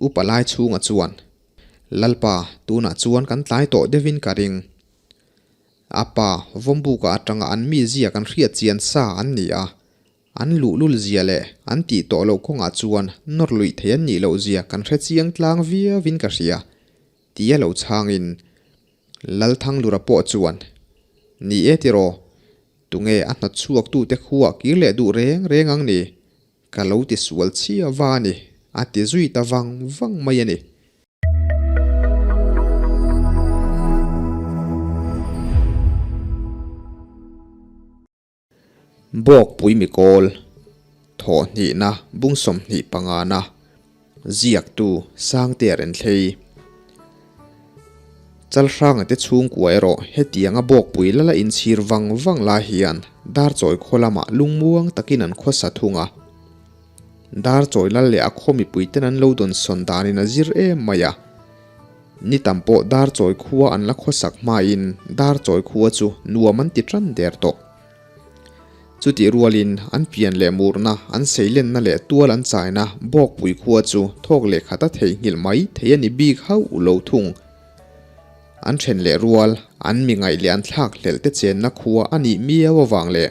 Upa lai chhunga chuan, Lalpa, tunah chuan kan tlai tawh deuhin ka ring. A pa, Vawmbuka atanga an mizia kan hriat chian sa an ni a. An luhlul zia leh an tih tawh loh kawngah chuan nawr luih thei an nih loh zia kan hre chiang tlang viauin ka hria, tia lo chhangin Lalthanglura pawh chuan, Ni e tiraw, tunge a hnawt chhuaktute khuah kir leh duh reng reng ang ni? Ka lo ti sual chhia va a ni, a ti zui ta vang vang mai a ni. Bawkpui mikawl, thawhhnihna bung 25 na, ziaktu Sangtea Renthlei. Chalhranga te chhungkua erawh hetianga Bawkpui lala inchhir vang vang lai hian Darchawi khaw lamah lungmuang takin an khawsa thung a. Darchawi lal leh a khaw mipuiten an lo dawnsawn danin a zir em mai a. Ni tam pawh Darchawi khua an la khawsak hmain Darchawi khua chu nuam an ti tan der tawh. Chutih rualin an pian leh murna, an seilenna leh tual an chaina Bawkpui khua chu thawk leh khat a theihnghilh mai thei a ni bik hauh lo thung. An then leh rual, an mi ngaih leh an thlak hlelh te chenna khua a nih miau avang leh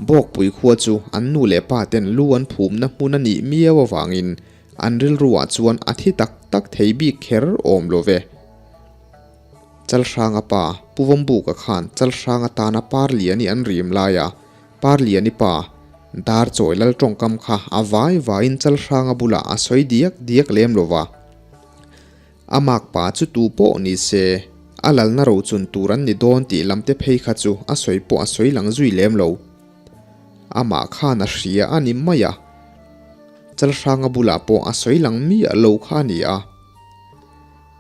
Bawkpui khua chu an nu leh pa ten lu an phumna hmun a nih miau avangin an rilruah chuan a thi tak tak thei bik kher awm lo ve. Chalhranga pa, Pu Vawmbuka khan Chalhranga tana Parliani an rim laia Parliani pa, Dar chawi lal tawngkam kha a vai vaiin Chalhranga bulah a sawi diak diak lem lo va. A mak pa chu tu pawh ni se, a lalna rochun tur an ni dawn tih lamte phei kha chu a sawi pawh a sawi lang zui lem lo. Amah khan a hria a ni mai a. Chalhranga bulah pawh a sawi lang miah lo kha a ni a.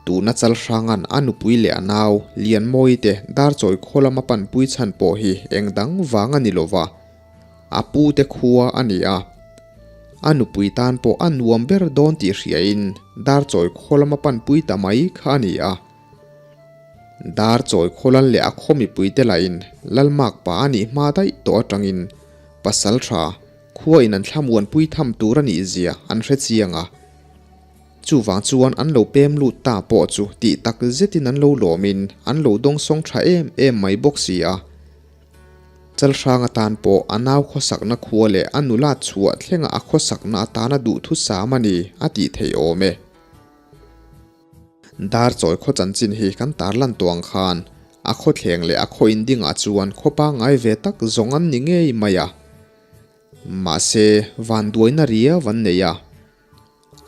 Tuna Chalhranga'n a nupui leh a nau, Lianmawii te Darchawi khaw lama panpui chhan pawh hi eng dang vang a ni lo va, a pu te khua a ni a. A nupui tan pawh a nuam ber dawn tih hriain Darchawi khaw lama panpui ta mai kha a ni a. Darchawi khaw lal leh a khaw mipui te lahin Lalmak pa a nih hma daih tawh atangin pasal tha khua in an thlamuanpui tham tur a nih zia an hre chiang a. Chuvang chuan an lo pem lut ta pawh chu tih tak zetin an lo lawmin an lo dawngsawng tha em em mai bawk si a. Chalhrang atan pawh a nau khawsakna khua leh a nula chhuah thlenga a khawsakna atana duhthusam a ni a tih theih awm e. Darchawi khaw chanchin hi kan tarlan tawh ang khan a khawthleng leh a khaw indingah chuan khaw pangngai ve tak zawng an ni ngei mai a. Mahse, vanduaina riau an nei a.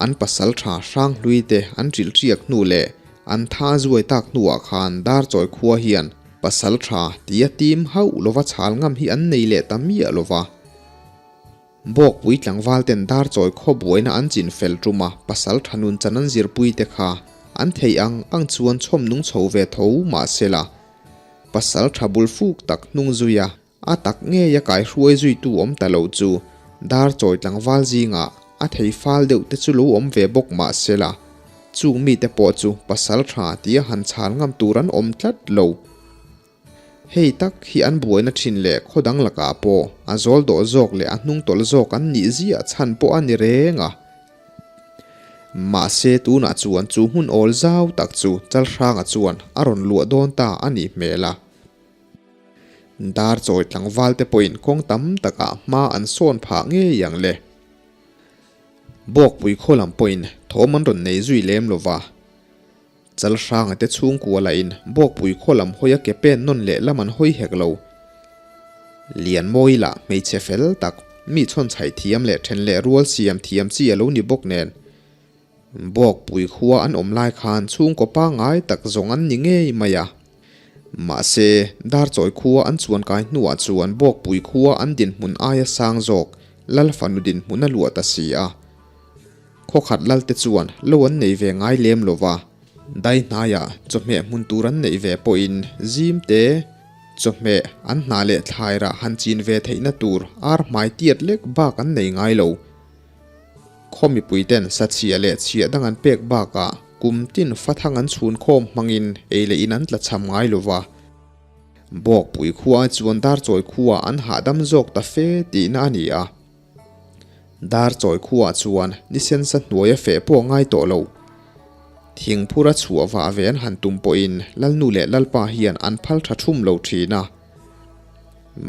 An pasal tha hrang hlui te an ṭilh ṭiak hnu leh an tha zuai tak hnuah khan Darchawi khua hian pasal tha tia tim hauh lova chhal ngam hi an nei leh ta miah lova. Bawkpui tlangval ten Darchawi khaw buaina an chin fel ṭuma pasal tha nun chan an zirpui te kha an theih ang ang chuan chhawm nung chho ve tho mahsela pasal tha bul fuk tak hnung zuia A tak ngei a kaihruai zuitu awm ta lo chu Darchawi tlangval zingah a thei fal deuh te chu lo awm ve bawk mah se la, chung mite pawh chu pasal tha tia han chhal ngam tur an awm tlat lo. Hei tak hi an buaina thin leh khaw dang lakah pawh a zawl dawh zawk leh a hnung tawlh zawk an nih ziah chhan pawh a ni reng a. Mahse tunah chuan chu hmun awl zau tak chu Chalhranga chuan a rawn luah dawn ta a nih hmel a. Darchawi tlangval te pawhin kawng tam takah hma an sawn phah ngei ang le. Bawkpui khaw lam pawhin thawm an rawn nei zui lem lo va. Chalhranga te chhungkua lahin Bawkpui khaw lam hawi a ke pen nawn leh lam an hawi hek lo. Lianmawi lah hmeichhe fel tak, mi chhawnchhaih thiam leh then leh rual siam thiam chi a lo ni bawk nen. Bawkpui khua an awm lai khan chhungkaw pangngai tak zawng an ni ngei mai a. Mahse, Darchawi khua an chuan kai hnuah chuan Bawkpui khua an dinhmun aia sang zawk Lal fanu dinhmun a luah ta si a. Khawkhat Lalte chuan lo an nei ve ngai lem lo va, dai hnaiah chawhmeh hmun tur an neih ve pawhin zim te chawhmeh an hna leh thlairah han chin ve theihna tur ar hmai tiat lek bak an nei ngai lo. Khaw mipuiten sachhia leh chhiah dang an pek bakah kum tin fathang an chhun khawm hmangin ei leh in an tla cham ngai lo va. Bawkpui khua chuan Darchawi khua an hahdam zawk ta fe tihna a ni a. Darchawi khua chuan ni sensa hnuaia feh pawh ngai tawh lo. Thingphura chhuah vah ve an han tum pawhin Lalnu leh Lalpa hian an phal tha thum lo thin a.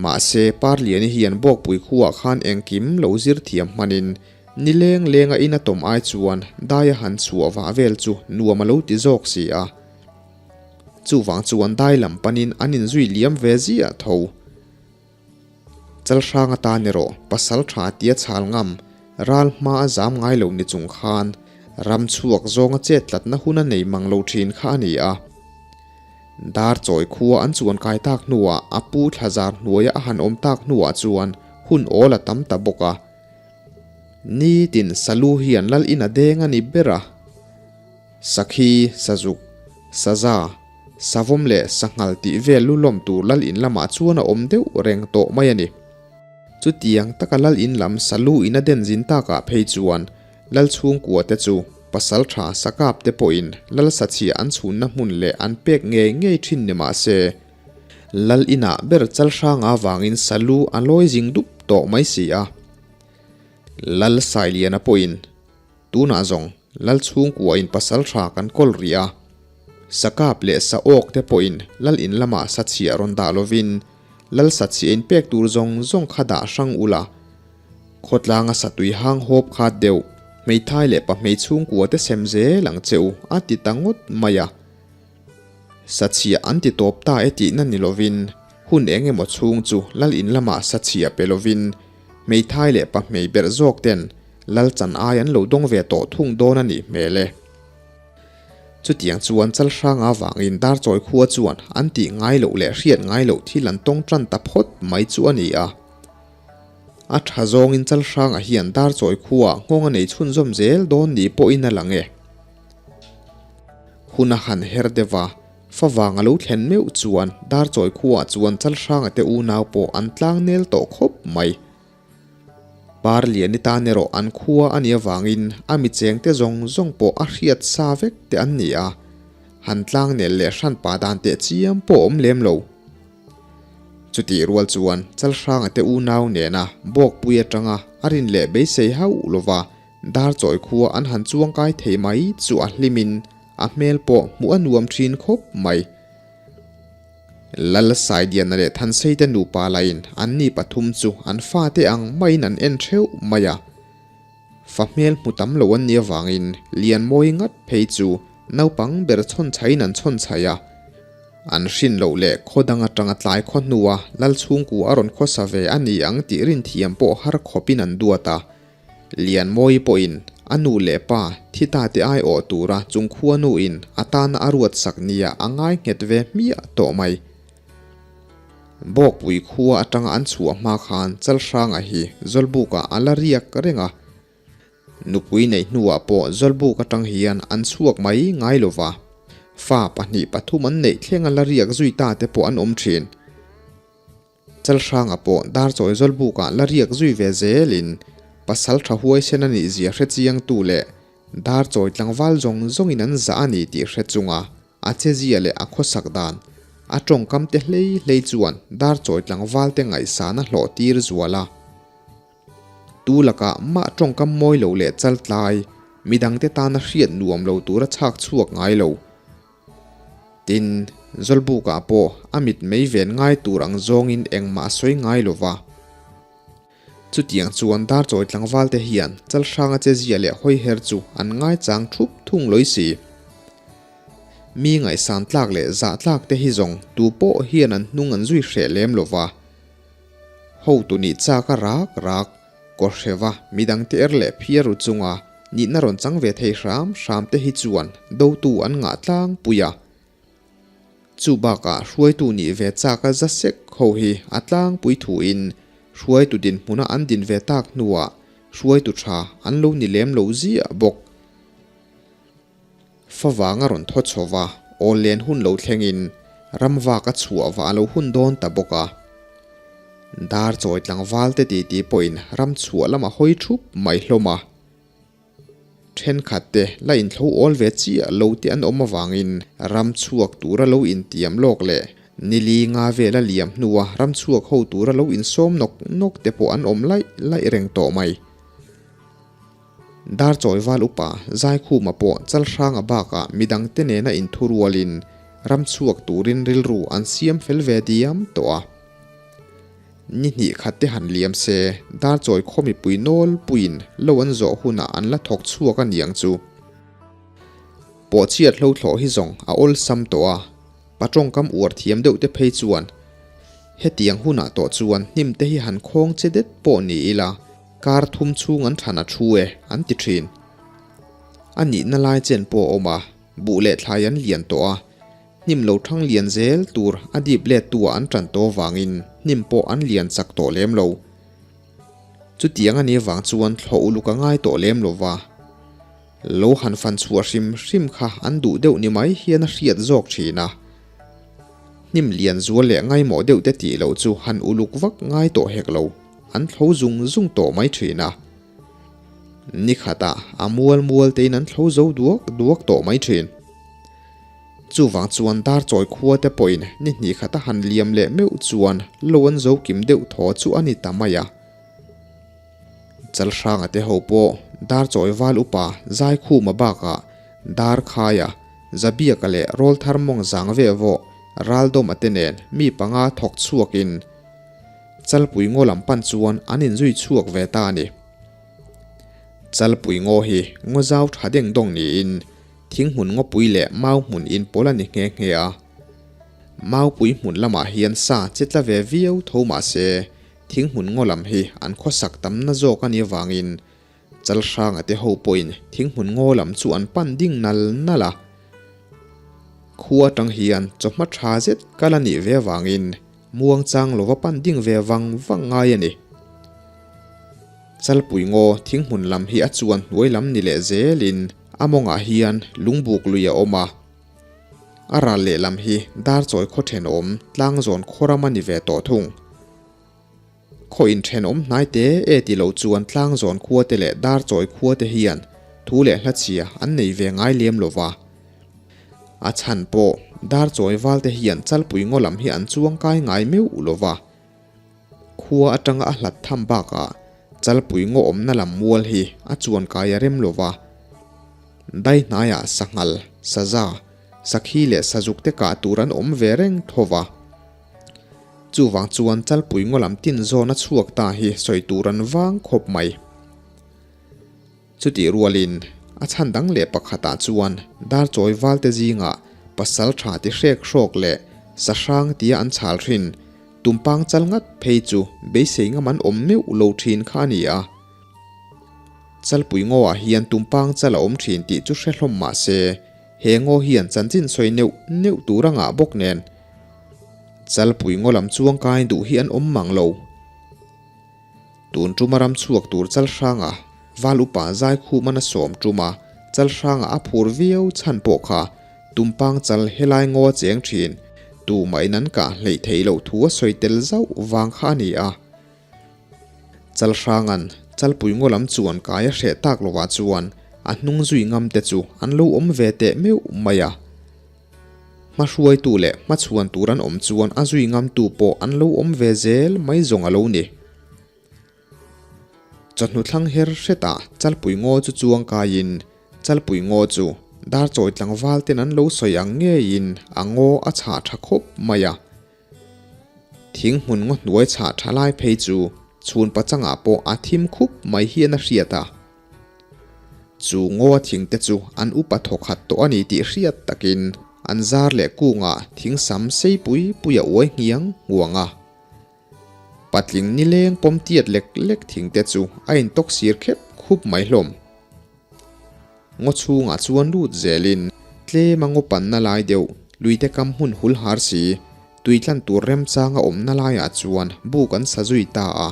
Mahse, Parliani hian Bawkpui khuaah khan engkim lo zir thiam hmanin ni leng lenga in a tawm ai chuan daia han chhuah vah vel chu nuam a lo ti zawk si a. Chuvang chuan dai lam panin an inzui liam ve ziah tho. Chalhrang atan erawh pasal tha tia chhal ngam, ral hma a zam ngai lo ni chung khan ram chhuak zawnga chet tlatna hun a nei mang lo thin kha a ni a. Dar chawi khua an chuan kai tak hnuah a pu thlazar hnuaia a han awm tak hnuah chuan hun awl a tam ta bawk a. Nitin Salu hian lal in a deng a ni ber a. Sakhi, Sazuk, Saza, Savawm leh Sanghal tih vel lu lawm tur lal in lamah chuan a awm deuh reng tawh mai a ni. Chutiang taka lal in lam Salu in a den zin takah phei chuan lal chhungkua te chu pasal tha Sakap te pawhin lal sachhia an chhunna hmun leh an pek ngei ngei thin ni mah se, lal inah ber Chalhranga avangin Salu a lawi zing dup tawh mai si a. Lal Sailiana pawhin Tunah zawng Lal chhungkua in pasal tha kan kawl rih a, Sakap leh Saawk te pawhin Lal in lamah sachhiah rawn dah lovin Lal sachhiah in pek tur zawng zawng kha dah hrang ula, khawtlanga satui hang hawp khat deuh hmeithai leh pahmei chhungkua te sem zel ang che u a ti ta ngawt mai a. Sachhiah an ti tawp ta e tihna ni lovin hun eng emaw chhung chu Lal in lamah sachhiah pe lovin hmeithai leh pahmei berh zawk ten Lal chan ai an lo dawng ve tawh thung dawn a nih hmel e. Chutiang chuan Chalhranga vangin Darchawi khua chuan an tih ngai loh leh hriat ngai loh thil an tawng tan ta phawt mai chu a ni a. A tha zawngin Chalhranga hian Darchawi khuaah nghawng a nei chhunzawm zel dawn ni pawhin a lang e. Hun a han her deuh a, favang a lo thlen meuh chuan Darchawi khuaah chuan Chalhranga te unau pawh an tlangnel tawh khawp mai. Parliani tan erawh an khua a nih avangin a mi chengte zawng zawng pawh a hriat sa vek te an ni a, han tlangnel leh hranpa dan teh chiam pawh awm lem lo. Chutih rual chuan Chalhranga te unau nena Bawkpui atanga a rin leh beisei hauh lova Darchawi khua an han chuangkai thei mai chu a hlimin a hmel pawh hmuh a nuam thin khawp mai. Lal Saidiana leh Thanseite nupa lain anni pathum chu an fate ang maiin an en theuh mai a. Fa hmel hmu tam lo an nih avangin Lianmawi ngat phei chu naupang ber chhawnchhaiin an chhawnchhai a. An hrin loh leh khaw dang atanga tlai khaw hnua Lal chhungkua a rawn khawsa ve a ni ang tih rinthiam pawh har khawpin an duat a. Lianmawi pawhin a nu leh pa thi ta te aiawh tura chung khua nuin a tana a ruat sak nia a ngai nghet ve hmiah tawh mai. Bawkpui khua atanga an chhuah hma khan Chalhranga hi Zawlbukah a la riak reng a. Nupui neih hnuah pawh Zawlbuk atang hian an chhuak mai ngai lova, fa pahnih pathum an neih thleng a la riak zui ta te pawh an awm thin. Chalhranga pawh Darchawi Zawlbukah la riak zui ve zelin pasal tha huaisen a nih zia hre chiangtu leh Darchawi tlangval zawng zawngin an zah a ni tih hre chunga a chezia leh a khawsak dan a tawngkam te hlei hlei chuan Darchawi tlangval te ngaihsan a hlawh tir zual a. Tu lakah mah tawngkam mawi lo leh chaltlai midangte tana hriat nuam lo tura chhak chhuak ngai lo. Tin, Zawlbukah pawh a mit mei ven ngai tur ang zawngin engmah a sawi ngai lo va. Chutiang chuan Darchawi tlangvalte hian Chalhranga chezia leh hawiher chu an ngaichang thup thung lawi si. Mi ngaihsan tlak leh zah tlak te hi zawng tu pawh hian an hnung an zui hreh lem lo va. Hotu nih chak a rak rak. Kawrhreva midangte er leh phiar ru chunga nihna rawn chang ve thei hram hram te hi chuan dotu an ngah tlangpui a. Chu bakah hruaitu nih ve chak a za sek ho hi a tlangpui thuin hruaitu dinhmuna an din ve tak hnuah hruaitu tha an lo ni lem lo ziah bawk. Favang a rawn thaw chho va, awl len hun lo thlengin ramvak a chhuah vah a lo hun dawn ta bawk a. Dar chawi tlangval te titi pawhin ram chhuah lam a hawi thup mai hlawm a. Thenkhat te la inthlo awl ve chiah lo te an awm avangin ram chhuak tura lo intiam lawk leh nili nga vela liam hnua ram chhuak ho tura lo insawm nawk nawk te pawh an awm laih laih reng tawh mai. Darchawi val upa Zaikhuma pawh Chalhranga bakah midangte nena inthurualin ram chhuak turin rilru an siam fel ve diam tawh a. Ni hnih khat te han liam se, Darchawi khaw mipui nawlpuiin lo an zawh hunah an la thawk chhuak a niang chu. Pawhchhiat hlo thlawh hi zawng a awlsam tawh a, pa tawngkam uar thiam deuh te phei chuan hetiang hunah tawh chuan hnim te hi han khawng che det pawh ni ila kar thum chhung an than a thu e an ti thin. A nihna lai chen pawh a awm a, buh leh thlai an lian tawh a, hnim lo thang lian zel tur a dip let tu ah an tan tawh vangin hnim pawh an lian chak tawh lem lo. Chutiang a nih vang chuan thlawh uluk a ngai tawh lem lo va. Lo han fan chhuah hrim hrim kha an duh deuh ni mai hian a hriat zawk thin a. Hnim lian zual leh ngaimawh deuh te tih loh chu han uluk vak ngai tawh hek lo, an thlo zung zung tawh mai thin a. Ni khatah a mual mual tein an thlo zo duak duak tawh mai thin. Chuvang chuan Darchawi khua te pawhin ni hnih khata han liam leh meuh chuan lo an zo kim deuh thaw chu a ni ta mai a. Chalhranga te ho pawh Darchawi val upa Zaikhuma bakah Darkhaia, Zabiaka leh Rawlthar mawng zang ve vawh Raldawma te nen mi panga thawk chhuakin Chalpui ngaw lam pan chuan an inzui chhuak ve ta a ni. Chalpui ngaw hi ngaw zau tha deng dawng niin thinghmun ngawpui leh mau hmun inpawl a ni nghe nghe a. Maupui hmun lamah hian sa che tla ve viau tho mah se Thinghmun ngaw lam hi an khawsak tamna zawk a nih avangin Chalhranga te ho pawhin thinghmun ngaw lam chu an pan ding nal nal a. Khua atang hian chawhma tha zet kal a nih ve avangin muangchang lova pan ding ve vang vang ngai a ni. Chalpui ngaw thinghmun lam hi a chuan hnuai lam ni leh zelin a mawngah hian lungbuk lui a awm a. A ral lehlam hi Darchawi khaw thenawm Tlangzawn khaw ram a ni ve tawh thung. Khaw inthenawm hnai te e ti lo chuan Tlangzawn khua te leh Darchawi khua te hian thu leh hla chhia an nei ve ngai lem lo va. A chhan pawh Darchawi val te hian Chalpui ngaw lam hi an chuang kai ngai meuh lo va. Khua atanga a hlat tham bakah Chalpui ngaw awmna lam mual hi a chuan kai a rem lo va. Dai hnaiah sanghal, saza, sakhi leh sazuk te kah tur an awm ve reng tho va. Chuvang chuan Chalpui ngaw lam tin zawn a chhuak ta hi sawi tur an vang khawp mai. Chutih rualin a chhan dang leh pakhatah chuan Darchawi valte zingah pasal tha ti hrek hrawk leh sahrang tia an chhal thin tumpang chal ngat phei chu beisei ngam an awm meuh lo thin kha a ni a. Chalpui ngawah hian tumpang chal a awm thin tih chu hre hlawm mah se, he ngaw hian chanchin sawi neuh neuh tur a ngah bawk nen. Chalpui ngaw lam chuang kai duh hi an awm mang lo. Tun tuma ram chhuak tur Chalhranga val upa Zaikhuman a sawm tuma Chalhranga a phur viau chhan pawh kha tumpang chal helai ngaw a cheng thin, tumahin an kah hleih theih loh thu a sawi tel zauh vang kha a ni a. Chalhrangan Chalpui ngaw lam chuan kai a hreh tak lovah chuan a hnung zui ngam te chu an lo awm ve teh meuh mai a. Hmahruaitu leh hmachhuan tur an awm chuan a zui ngamtu pawh an lo awm ve zel mai zawng a lo ni. Chawhnu thlang her hretah Chalpui ngaw chu chuang kaiin Chalpui ngaw chu Darchawi tlangval ten an lo sawi ang ngeiin a ngaw a chhah tha khawp mai a. Thing hmun ngaw hnuai chhah tha lai phei chu chhun pachangah pawh a thim khup mai hian a hriat a. Chu ngaw thing te chu an upa thawkhat tawh a ni tih hriat takin an zar leh kungah thing sam sei pui pui a uai nghiang nghuang a. Patling nileng pawm tiat lek lek thing te chu a intawk sir khep khup mai hlawm. Ngaw chhungah chuan lut zelin tlem a ngaw panna lai deuh luite kam hmun hul har si, tui tlan tur remchanga awmna laiah chuan buk an sa zui ta a.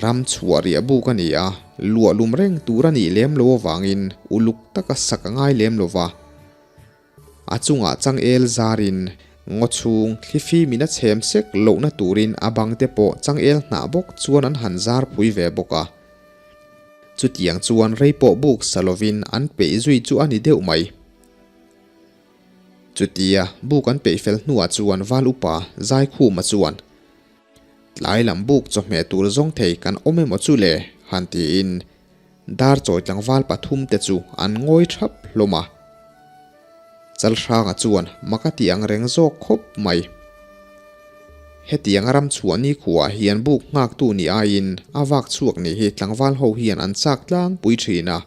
Ram chhuah riah buk a ni a, luah lum reng tur a nih lem lo avangin uluk taka sak a ngai lem lo va. A chungah changel zarin ngaw chhung thlifimin a chhem sek lohna turin a bangte pawh changel hnah bawk chuan an han zar pui ve bawk a. Chutiang chuan rei pawh buk sa lovin an peih zui chu a ni deuh mai. Chutia buk an peih fel hnuah chuan Val Upa Zaikhuma chuan, Tlai lam buk chawhmeh tur zawng thei kan awm emaw chu le? han tiin. Darchawi tlangval pathumte chu an ngawi thap hlawm a. Chalhranga chuan mak a ti ang reng zawk khawp mai. Hetiang ram chhuah nikhuaah hian buk nghaktu ni aiin a vak chhuak nih hi tlangval ho hian an chak tlangpui thin a.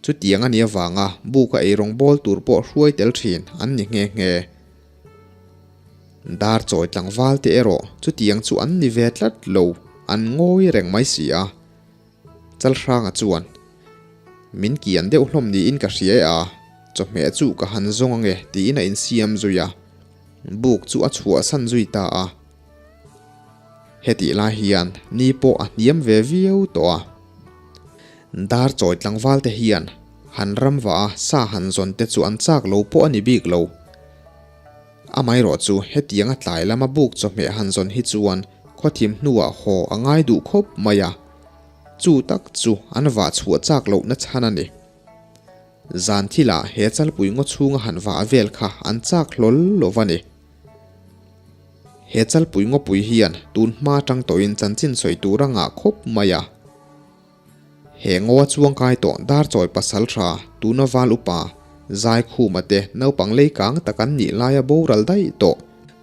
Chutiang a nih avanga buka eirawng bawl tur pawh hruai tel thin an ni nghe nghe. Dar chawi tlangval te erawh chutiang chu an ni ve tlat lo, an ngawi reng mai si a. Chalhranga chuan, Min kian deuh hlawm niin ka hria e a, chawhmeh chu ka han zawng ange tiin a insiam zui a, buk chu a chhuahsan zui ta a. Hetih lai hian ni pawh a hniam ve viau tawh a. Dar chawi tlangval te hian han ram vah a sa han zawn te chu an chak lo pawh a ni bik lo. Amaherawh chu hetianga tlai lama buk chawhmeh han zawn hi chuan khawthim hnuah haw a ngai duh khawp mai a, chu tak chu an vah chhuah chak lohna chhan a ni. Zan thilah he chalpui ngaw chhunga han vah vel kha an chak hlawl lo va ni. He chalpui ngawpui hian tun hma atang tawhin chanchin sawi tur a ngah khawp mai a. He ngawa chuangkai tawh Darchawi pasal tha tuna val upa Zaikhuma te naupang leikang tak an nih laia boral daih tawh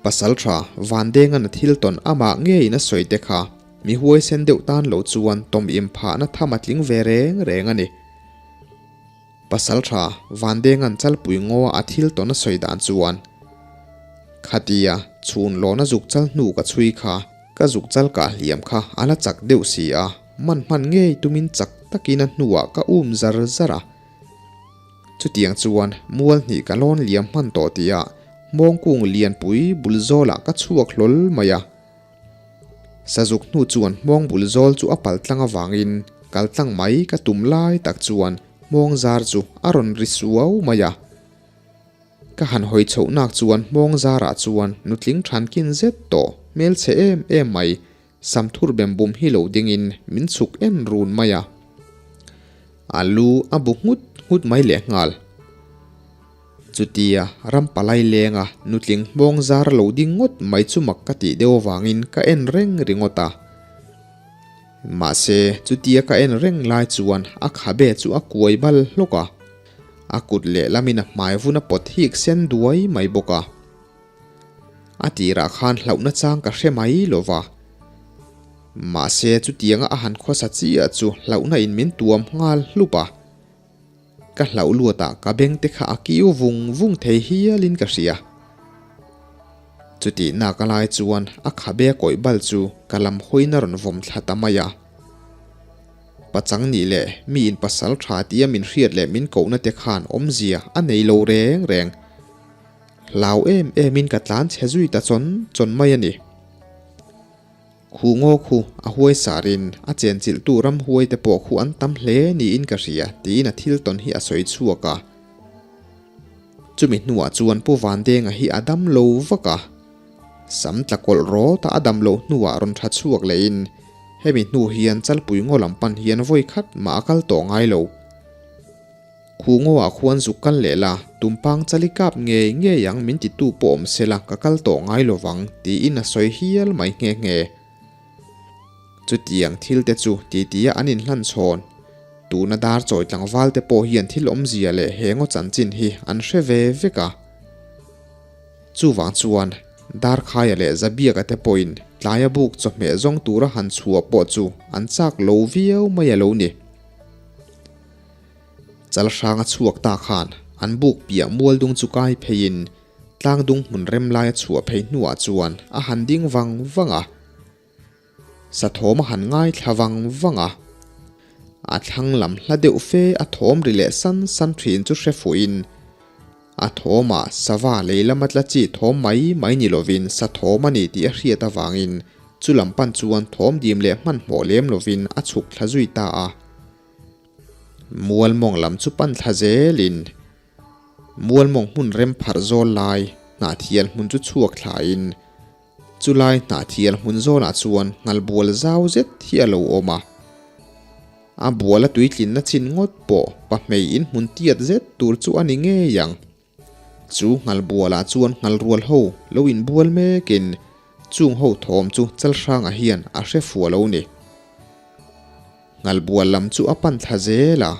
pasal tha Vandengan a thil tawn amah ngeiin a sawi te kha mi huaisen deuh tan lo chuan tawm im phahna tham a tling ve reng reng a ni. Pasal tha Vandengan chalpui ngawa a thil tawn a sawi dan chuan khatia chhun lawna zuk chal hnu ka chhui kha Ka zuk chal kah hliam kha a la chak deuh si a, man hman ngei tumin chak takin a hnuah ka um zar zar a. Chutiang chuan mual hnih ka lawn liam hman tawh tihah hmawngkung lianpui bul zawlah ka chhuak hlawl mai a. Sazuk hnu chuan hmawng bul zawl chu a pal tlang avangin kal tlang mai ka tum lai tak chuan hmawng zar chu a rawn ri suau mai a. Ka han hawi chhoh nak chuan hmawng zarah chuan nutling thankin zet tawh hmelchhe em em mai samthur bem bum hi lo dingin min chhuk en run mai a. A lu a bu nghut nghut mai leh nghal. Chutia ram palai lenga nutling hmawng zar lo ding ngawt mai chu mak ka tih deuh avangin ka en reng ringawt a. Mahse chutia ka en reng lai chuan a khabe chu a kuai bal hlawk a. A kut lehlamin a hmai vun a pawt hik sen duai mai bawk a. A tirah khan hlauhna chang ka hre mai lo va. Mahse chutianga a han khawsa chiah chu hlauhna in min tuam nghal hlup a. Ka hlauh luatah ka beng te kha a kiu vung vung thei hialin ka hria. Chutih nak a lai chuan a khabe kawih bal chu ka lam hawiin a rawn vawm thla ta mai a. Pachang nih leh mi in pasal tha tia min hriat leh min kohna te khan awmzia a nei lo reng reng. Hlau em em in ka tlan chhe zui ta chawn chawn mai a ni. Khu ngaw khu a huai sar in a chenchilh tu ram huai te pawh khu an tam hle niin ka hria tiin a thil tawn hi a sawi chhuak a. Chumi hnuah chuan Pu Vandenga hi a dam lo vak a. Sam tla kawlh rawt a a dam loh hnuah rawn tha chhuak lehin hemi hnu hian Chalpui ngaw lam pan hian vawi khat mah a kal tawh ngai lo. Khu ngawah khuan zuk kal leh la, tumpang chali kap ngei ngei ang min titu pawh awm se la ka kal tawh ngai lo vang tiin a sawi hial mai nghe nghe. Chutiang thil te chu titia an inhlan chhawn. Tuna dar chawi tlangval te pawh hian thil awmzia leh he ngaw chanchin hi an hre ve vek a. Chuvang chuan Darkhaia leh Zabiaka te pawhin tlaia buk chawhmeh zawng tura han chhuah pawh chu an chak lo viau mai a lo ni. Chalhranga chhuak ta khan an buk piah mual dung chu kai pheiin tlang dung hmun rem laia chhuah phei hnuah chuan a han ding vang vang a. Sathawm a han ngaithla vang vang a. A thlang lam hla deuh fe a thawm ri leh san san thin chu hre fuhin a thawmah sava lei lama tla chi thawm mai mai ni lovin sathawm a ni tih a hriat avangin chu lam pan chuan thawm dim leh hmanhmawh lem lovin a chhuk thla zui ta a. Mual mawng lam chu pan thla zelin mual mawng hmun rem pharh zawl lai hnahthial hmun chu chhuak thlain Chulai hnahthial hmun zawnah chuan nghal bual zau zet hi a lo awm a. A bual a tuitlinna chin ngawt pawh pahmei in hmun tiat zet tur chu a ni ngei ang. Chu nghal bualah chuan nghal rual ho lo inbual mekin chung ho thawm chu Chalhranga hian a hre fuah lo ni. Nghalbual lam chu a pan thla zel a,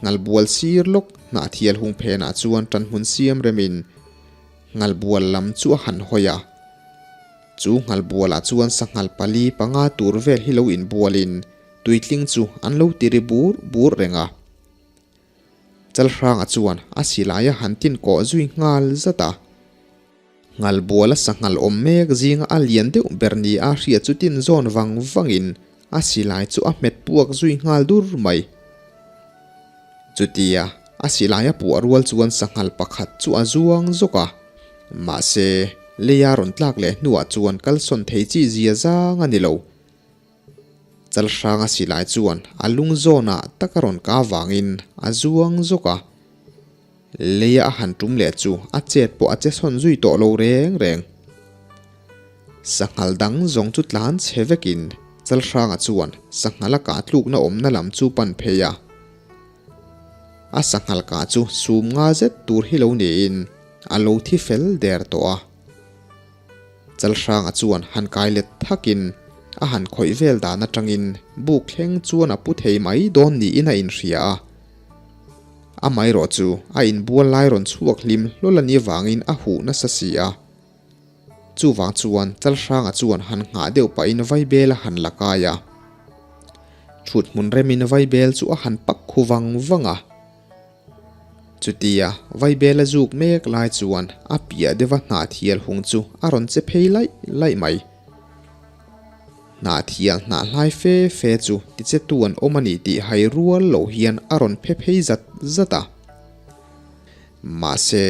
Nghalbual sir lawk Hnahthial hung phenah chuan ṭanhmun siam remin Nghalbual lam chu a han hawi a. Chu Nghalbualah chuan sanghal pali panga tur vel hi lo inbualin tuitling chu an lo ti ri bur bur reng a. Chalhranga chuan a silai a han tin kawh zui nghal zat a. Nghalbuala sanghal awm mek zinga a lian deuh ber ni a hriat chu tin zawn vang vangin a silai chu a hmet puak zui nghal dur mai. Chutia a silai a puah rual chuan sanghal pakhat chu a zuang zawk a, mahse leia rawn tlak leh hnuah chuan kalsawn thei chi zia zang a ni lo. Chalhranga silai chuan a lung zawnah tak a rawn kah vangin a zuang zawk a. Leia a han tum leh chu a chet pawh a che sawn zui tawh lo reng reng. Sanghal dang zawng chu tlan chhe vekin Chalhranga chuan sanghal a kah tlukna awmna lam chu pan phei a. A sanghal kah chu sum nga zet tur hi lo niin a lo thi fel der tawh a. Chalhranga chuan han kai let thakin a han khawih vel dan atangin buk thleng chuan a pu thei mai dawn niin a inhria a. Amaherawh chu a inbual lai rawn chhuak hlim hlawl a nih avangin a huh nasa si a. Chuvang chuan Chalhranga chuan han nghah deuh pahin vaibel a han la kai a. Thut hmun remin vaibel chu a han pak khu vang vang a. Chutia vaibel a zuk mek lai chuan a piah deuha hnahthial hung chu a rawn che phei laih laih mai. Hnahthial hnah hlai fe fe chu tichetu an awm a ni tih hai rual loh hian a rawn phe phei zat zat a. Mahse,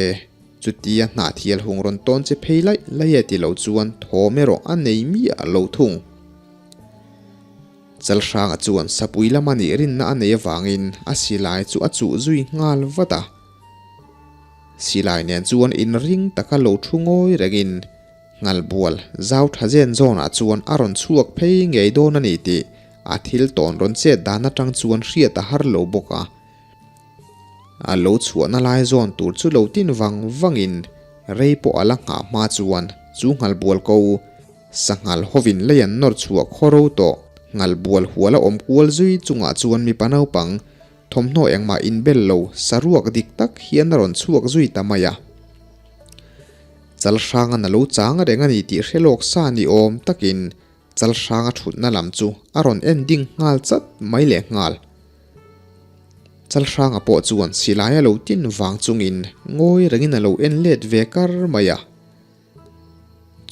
chutia hnahthial hung rawn tawn che phei laih laih e ti lo chuan thawm erawh a nei miah lo thung. Chalhranga chuan sapui lama nih rinna a nei avangin a silai chu a chuh zui nghal vat a. Silai nen chuan inring taka lo thu ngawi rengin Nghalbual zau tha zen zawnah chuan a rawn chhuak phei ngei dawn a ni tih a thil tawn rawn chet dan atang chuan hriat a har lo bawk a. A lo chhuahna lai zawn tur chu lo tin vang vangin rei pawh a la nghah hma chuan chu Nghalbual ko Sanghal hovin lei an nawr chhuah khaw ro tawh. Nghalbual hual a awm kual zui chungah chuan mipa naupang thawmhnaw engmah inbel lo saruak dik tak hian a rawn chhuak zui ta mai a. Chalhrangan a lo chang reng a ni tih hre lawk sa ni awm takin Chalhranga thutna lam chu a rawn en ding nghal chat mai leh nghal. Chalhranga pawh chuan silai a lo tin vang chungin ngawi rengin a lo en let ve kar mai a.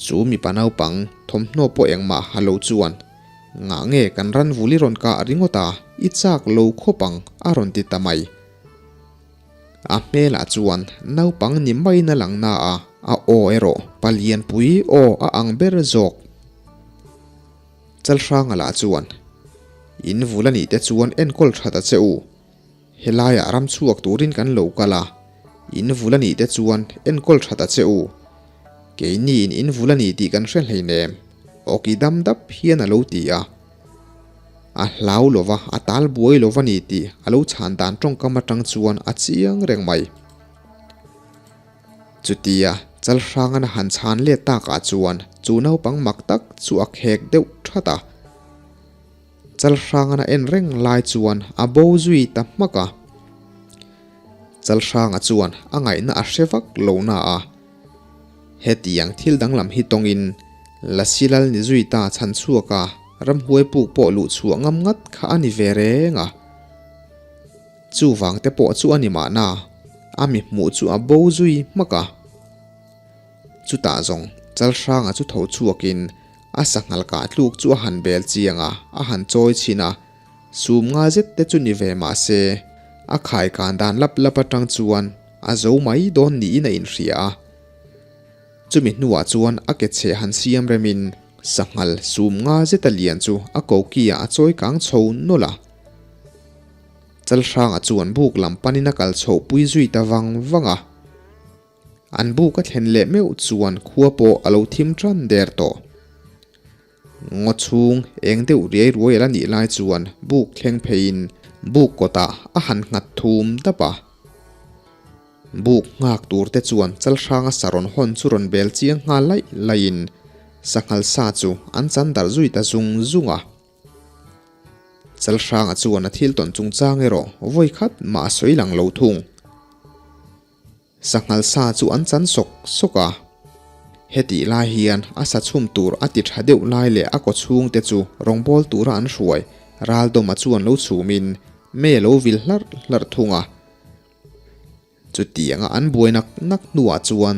Chu mipa naupang thawmhnaw pawh engmah ha lo chuan, Ngah nge kan ran vul i rawn kah ringawt a, i chak lo khawp ang, a rawn ti ta mai. A hmelah chuan naupang ni maiin a lang na a, a aw erawh palianpui aw a ang ber zawk. Chalhranga lah chuan, In vul a nih te chuan enkawl that a che u. Helaiah ram chhuak turin kan lo kal a, in vul a nih te chuan enkawl that a che u. Keiniin in vul a ni tih kan hre hleinem, awki dam dap hian a lo ti a. A hlau lo va, a tal buai lo va ni tih a lo chhan dan tawngkam atang chuan a chiang reng mai. Chutia Chalhrangan a han chhan let takah chuan chu naupang mak tak chu a khek deuh that a. Chalhrangan a en reng lai chuan a bo zui ta hmak a. Chalhranga chuan a ngaihna a hre vak lo na a. Hetiang thil danglam hi tawngin Lasi lal ni zui ta chhan chhuak a, ramhuai puk pawh luh chhuah ngam ngat kha a ni ve reng a. Chuvang te pawh chu a ni mahna, a mi hmuh chu a bo zui hmak a. Chutah zawng Chalhranga chu tho chhuakin a sanghal kah tluk chu a han bel chiang a, a han chawi chhin a. Sum nga zet te chu ni ve mah se, a khaikan dan lap lap atang chuan a zo mai dawn niin a inhria a. Chumi hnuah chuan a ke chhe han siam remin sanghal sum nga zeta lian chu a kokiah a chawi kang chho nawlh a. Chalhranga chuan buk lam panin a kal chhoh pui zui ta vang vang a. An buk a thlen leh meuh chuan khua pawh a lo thim tan der tawh. Ngaw chhung eng deuh riai ruai a la nih lai chuan buk thleng pheiin buk kawtah a han nghat thum dap a. Buk nghak tur te chuan Chalhranga sa rawn hawn chu rawn bel chiang nghal laih laihin sanghal sa chu an chan darh zui ta zung zung a. Chalhranga chuan a thil tawn chungchang erawh vawi khat mah a sawi lang lo thung. Sanghal sa chu an chan sawk sawk a. Hetih lai hian a sa chhum tur a ti tha deuh lai leh a kaw chhungte chu rawngbâwl tura an hruai Raldawma chuan lo chhumin mei a lo vil hlarh hlarh thung a. Chutianga an buai nak nak hnuah chuan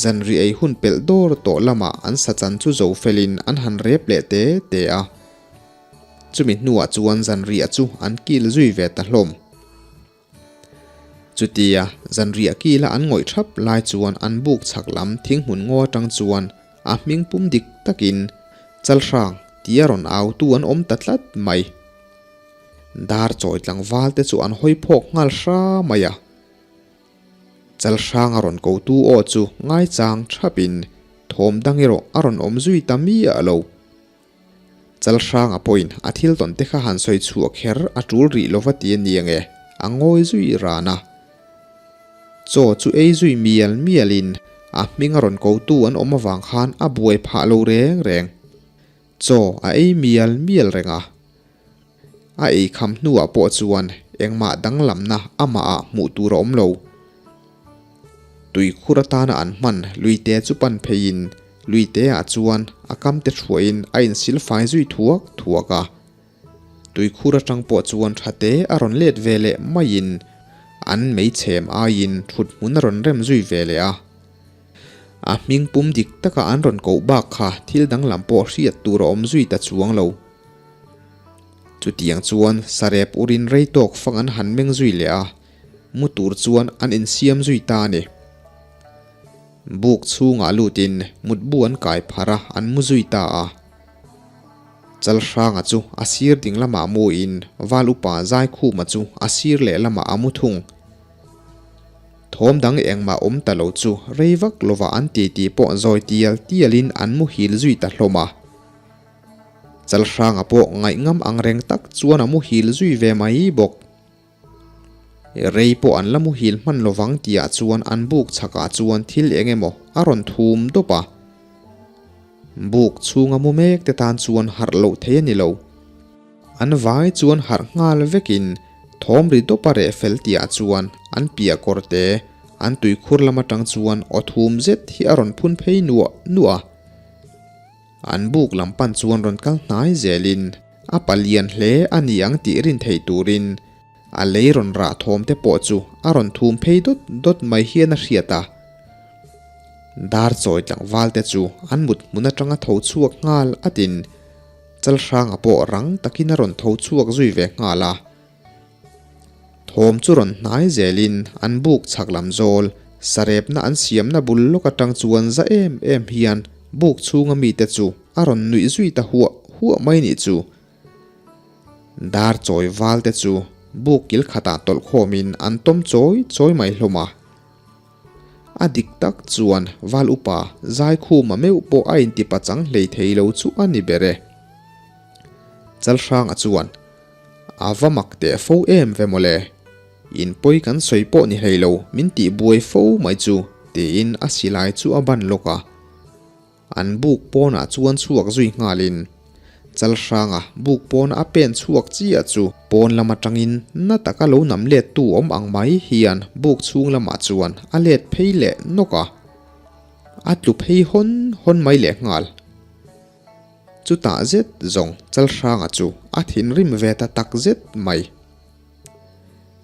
zanri ei hun pelh dawr tawh lamah an sa chan chu zo felin an han rep leh te te a. Chumi hnuah chuan zanriah chu an kil zui ve ta hlawm. Chutia zanriah kila an ngawih thap lai chuan an buk chhak lam thinghmun ngaw atang chuan a hming pum dik takin Chalhrang tia rawn autu an awm ta tlat mai. Dar chawi tlangval te chu an hawi phawk nghal hra mai a. Chalhrang a rawn kotu aw chu ngaichang thapin thawm dang erawh a rawn awm zui ta miah lo. Chalhranga pawhin a thil tawn te kha han sawi chhuah kher a tul rih lova ti a ni ange, a ngawi zui ran a. Chaw chu ei zui mial mialin a hming a rawn kotu an awm avang khan a buai phah lo reng reng. Chaw a ei mial mial reng a. A ei kham hnuah pawh chuan engmah danglamna amahah hmuh tur a awm lo. Tuikhur atana an hman luite chu pan pheiin luiteah chuan a kamte thuahin a insil fai zui thuak thuak a. Tuikhur atang pawh chuan thate a rawn let ve leh maiin an meichhem aiin thut hmun a rawn rem zui ve leh a. A hming pum dik taka an rawn koh bak kha thil danglam pawh hriat tur a awm zui ta chuang lo. Chutiang chuan sarep urin rei tawk fang an han meng zui leh a, mu tur chuan an insiam zui ta a ni. Buk chhungah lutin mutbu an kai pharh a, an mu zui ta a. Chalhranga chu a sir ding lamah muin Val upa Zaikhuma chu a sir leh lamah a mu thung. Thawm dang engmah awm ta lo chu rei vak lovah an titi pawh zawi tial tialin an muhil zui ta hlawm a. Chalhranga pawh ngaihngam ang reng tak chuan a muhil zui ve mai bawk. Rei pawh an la muhil hman lovang tihah chuan an buk chhakah chuan thil eng emaw a rawn thum dawp a. Buk chhunga mu mek te tan chuan harh loh thei a ni lo. An vai chuan harh nghal vekin thawm ri dawp a reh fel tihah chuan an piah kawr te an tuikhur lam atang chuan aw thum zet hi a rawn phun phei nuah nuah a. An buk lam pan chuan rawn kal hnai zelin a palian hle a ni ang tih rin theih turin a lei rawn rah thawm te pawh chu a rawn thum phei dawt dawt mai hian a hriat a. Dar chawi tlangval te chu an mut hmun atanga tho chhuak nghal atin Chalhranga pawh rang takin a rawn tho chhuak zui ve nghal a. Thawm chu rawn hnai zelin an buk chhak lam zawl, sarepna an siamna bul lawk atang chuan za em em hian buk chhunga mite chu a rawn nuih zui ta huah huah mai nih chu. Dar chawi val te chu buk kil khatah tawlh khawmin an tawm chawi chawi mai hlawm a. A dik tak chuan val upa Zaikhuma meuh pawh a inti pachang hlei thei lo chu a ni ber e. Chalhranga chuan. A va mak teh fo em ve mawle. In pawi kan sawi pawh ni hlei lo, min tih buai fo mai chu, tiin a silai chu a ban lawk a. An buk pawnah chuan chhuak zui nghalin Chalhranga buk pawna a pen chhuak chiah chu pawn lam atangin na taka lo nam lettu awm ang mai hian buk chhung lamah chuan a let phei leh nawk a. A tlu phei hawn hawn mai leh nghal. Chutah zet zawng Chalhranga chu a thinrim ve ta tak zet mai.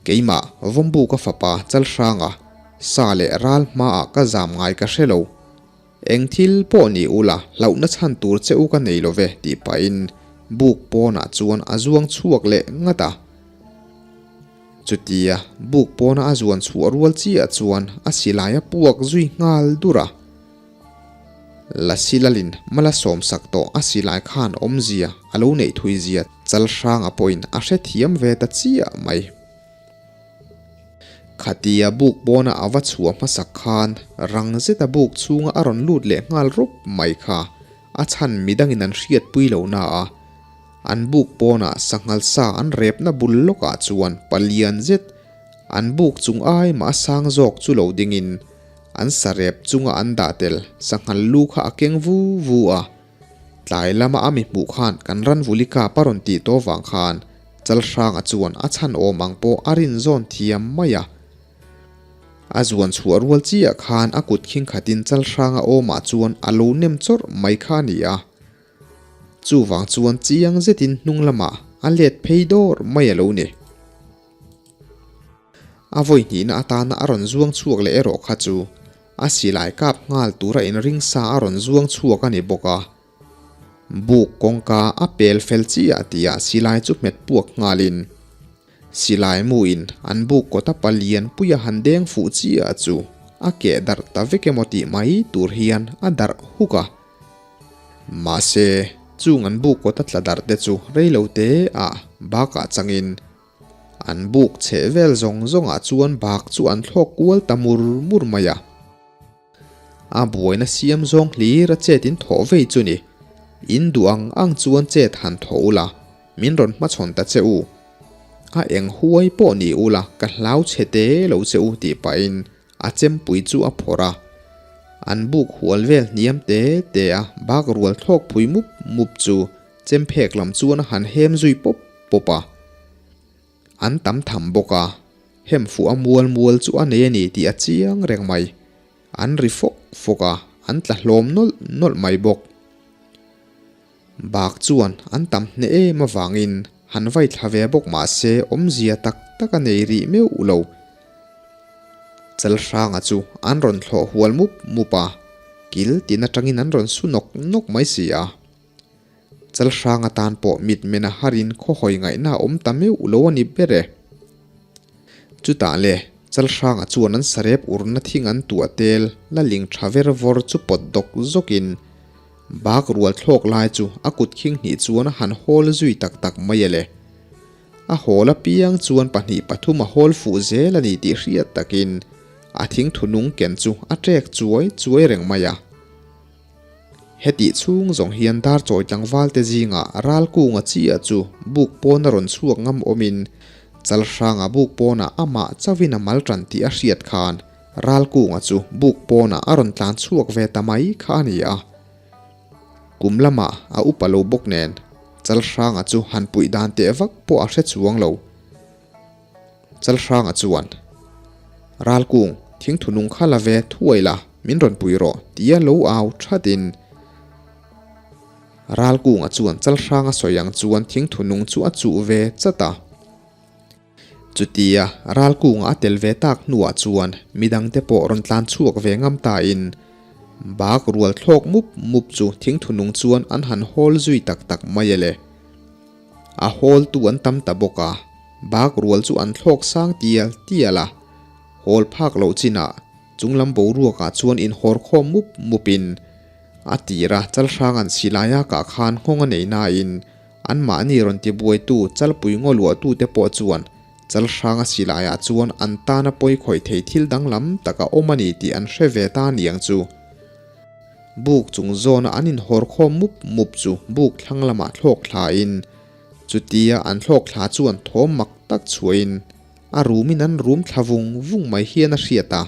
Keimah Vawmbu ka fapa Chalhranga sa leh ral hmaah ka zam ngai ka hre lo. Eng thil pawh ni ula hlauhna chhan tur che u ka nei lo ve tih pahin buk pawnah chuan a zuang chhuak leh ngat a. Chutia buk pawna a zuan chhuah rual chiah chuan a silai a puak zui nghal dur a. Lasilalin mala sawmsak tawh a silai khan awmzia a lo neih thui zia Chalhranga pawhin a hrethiam ve ta chiah mai. Khatia buk pawna a va chhuah hmasak khan rang zeta buk chhunga a rawn lut leh nghal rup mai kha a chhan midangin an hriatpui lo na a. An buk pawnah sanghal sa an repna bul lawkah chuan palian zet an buk chung ai mah a sang zawk chu lo dingin An sarep chunga an dah tel sanghal lu kha a keng vu vu a, tlai lama a mi hmuh khan kan ran vuli kap a rawn tih tawh vang khan Chalhranga chuan a chhan awm ang pawh a rin zawn thiam mai a. A zuan chhuah rual chiah khan a kut khing khatin Chalhranga awmah chuan a lo nem chawrh mai kha a ni a. Chuvang chuan chiang zetin hnung lamah a let phei dawr mai a lo ni. A vawi hnihna atana a rawn zuang chhuak leh erawh kha chu a silai kap nghal tura inring sa a rawn zuang chhuak a ni bawk a. Buk kawngka a pel fel chiah tihah silai chu hmet puak nghalin silai muin an buk kawta palian puia han deng fuh chiah chu a keh darh ta vek emaw tih mai tur hian a darh huk a. Mahse, chung an buk kawta tla darh te chu reilo te ah bakah changin an buk chheh vel zawng zawngah chuan bak chu an thlawk kual ta mur mur mai a. A buaina siam zawng hlir a chet in thawh vei chu ni. In duh ang ang chuan chet han thawh ula, min rawn hmachhawn ta che u. A eng huai pawh ni ula ka hlau chhe te lo che u tih pahin a chempui chu a phawrh a. An buk hual vel hniam te te a bak rual thlawk phui mup mup chu chemphek lam chuan a han hem zui pawp pawp a. An tam tham bawk a, hem fuh a mual mual chu a nei a ni tih a chiang reng mai. An ri fawk fawk a, an tla hlawm nawlh nawlh mai bawk. Bak chuan an tam hneh em avangin han vai thla ve bawk mah se awmzia tak tak a nei rih meuh lo. Chalhranga chu an rawn thlawh hual mup mup a, kil tin atangin an rawn su nawk nawk mai si a. Chalhrang atan pawh mitmen a harin khawhawi ngaihna a awm ta meuh lo a ni ber e. Chutah le, Chalhranga chuan an sarep urna thing an tuah tel la ling tha ver vawr chu pawt dawk zawkin bak rual thlawk lai chu a kut khing hnih chuan a han hawl zui tak tak mai e le. A hawl apiang chuan pahnih pathum a hawl fuh zel a ni tih hriat takin a thingthu nung ken chu a ṭek chuai chuai reng mai a. Hetih chhung zawng hian Darchawi tlangvalte zingah Ralkunga chiah chu buk pawn a rawn chhuak ngam awmin Chalhranga buk pawnah amah chauhin a mal tan tih a hriat khan Ralkunga chu buk pawnah a rawn tlan chhuak ve ta mai kha a ni a. Kum lamah a upa lo bawk nen Chalhranga chu han puih dan teh vak pawh a hre chuang lo. Chalhranga chuan, Ralkung, thingthu nung kha la ve thuai la, min rawn pui rawh, tia lo au thatin. Ralkunga chuan Chalhranga sawi ang chuan thingthu nung chu a chuh ve chat a. Chutia Ralkunga a tel ve tak hnuah chuan midangte pawh rawn tlan chhuak ve ngam tain bak rual thlawk mup mup chu thingthu nung chuan an han hawl zui tak tak mai e le. A hawltu an tam ta bawk a, bak rual chu an thlawk sang tial tial a, hawl phak loh chinah chunglam boruakah chuan inhawr khawm mup mupin a tir a, Chalhrang an silai a kah khan nghawng a nei nain anmahni rawn tibuaitu Chalpui ngaw luahtute pawh chuan Chalhranga silaiah chuan an tana pawi khawih thei thil danglam tak a awm a ni tih an hre ve ta niang chu. Buk chung zawna an inhawr khawm mup mup chu buk thlang lamah thlawk thlain, chutia an thlawk thla chuan thawm mak tak chhuahin a rumin an rum thla vung vung mai hian a hriat a.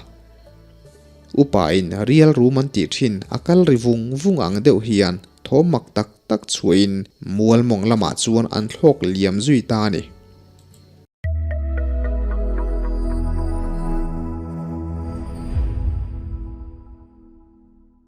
Upain rial rum an tih thin a kal ri vung vung ang deuh hian thawm mak tak tak chhuahin mual mawng lamah chuan an thlawk liam zui ta a ni.